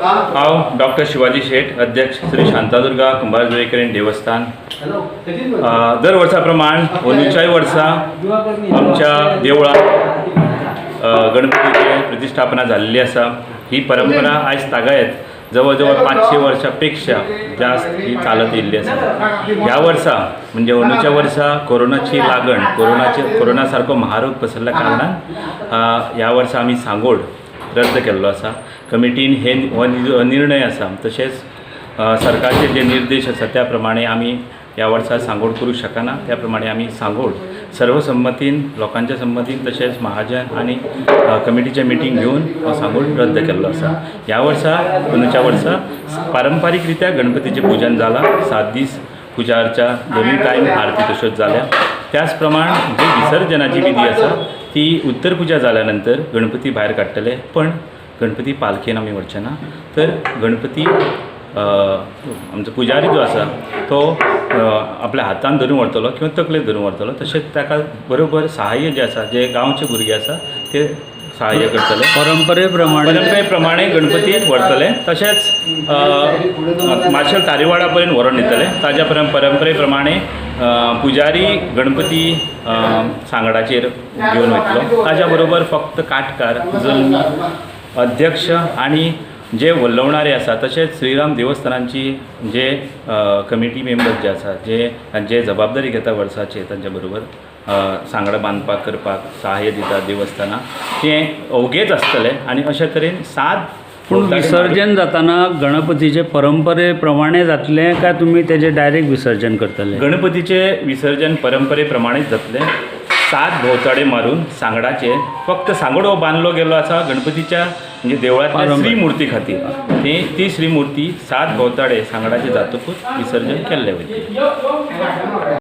हांव डॉक्टर शिवाजी शेट, अध्यक्ष, श्री शांतादुर्गा कुंभारजुवेकरीण देवस्थान. दर वर्सा प्रमाण अंदूच्याय वर्सा आमच्या देवळांत गणपतीची प्रतिश्ठापना जाल्ली आसा. ही परंपरा आयज तागायत जवळ जवळ 500 वर्सां पेक्षा जास्त ही चालत येयल्ली आसा. ह्या वर्सा म्हणजे अंदूच्या वर्सा कोरोनाची लागण, कोरोना सारको महारोग पसरल्या कारणान ह्या वर्सा आमी सांगोड रद्द केल्लो आसा. कमिटीन हे हो निर्णय आसा, तशेंच सरकारचे जे निर्देश आसा त्या प्रमाणे आमी ह्या वर्सा सांगोड करूंक शकना. त्या प्रमाणे आमी सांगोड सर्वसंमतीन, लोकांच्या संमतीन, तशेंच महाजन आनी कमिटीचे मिटींग घेवन हो सांगोड रद्द केल्लो आसा. ह्या वर्सा, अंदूच्या वर्सा पारंपारीक रित्या गणपतीचें पुजन जालां. 7 दीस पुजा अर्चा, दोनूय टायम आरती तश्योच जाल्या. त्याच प्रमाण जी विसर्जनाची विधी आसा ती उत्तर पुजा जाल्या नंतर गणपती भायर काडटले, पण गणपती पालखेन आमी व्हरचे ना, तर गणपती आमचो पुजारी जो आसा तो आपल्या हातान धरून व्हरतलो किंवा तकलेर धरून व्हरतलो. तशेंच ताका बरोबर सहाय्य जे आसा, जे गांवचे भुरगे आसा ते सहाय्य करतले. परंपरे प्रमाणे. परंपरे प्रमाणे गणपती व्हरतले. तशेंच मार्शल तारीवाडा पर्यंत व्हरोन दितले. ताज्या परंपरे प्रमाणे पुजारी गणपती सांगडाचेर घेवन वयतलो. ताज्या बरोबर फक्त काटकार, जल्मी, अध्यक्ष आनी जे वल्लवणारे आसा, तशेंच श्रीराम देवस्थानांची जे कमिटी मेंबर्स जे आसा, जे तांचे जबाबदारी घेता वर्साचे, तांच्या बरोबर सांगडां बांदपाक करपाक सहाय्य दिता देवस्थानां, ते अवघेच आसतले आनी अशे तरेन 7 पूण विसर्जन जाताना गणपतीचे परंपरे प्रमाणे जातलें काय तुमी तेजें डायरेक्ट विसर्जन करतले? गणपतीचे विसर्जन परंपरे प्रमाणेच जातलें. 7 भोंवताडे मारून सांगडाचे. फक्त सांगड हो बांदलो गेल्लो आसा गणपतीच्या म्हणजे देवळांतल्या पारंपरीक. श्री मुर्ती खातीर. ती ती श्री मुर्ती 7 भोंवताडे सांगडाचे जातकूच विसर्जन केल्लें वयतलें.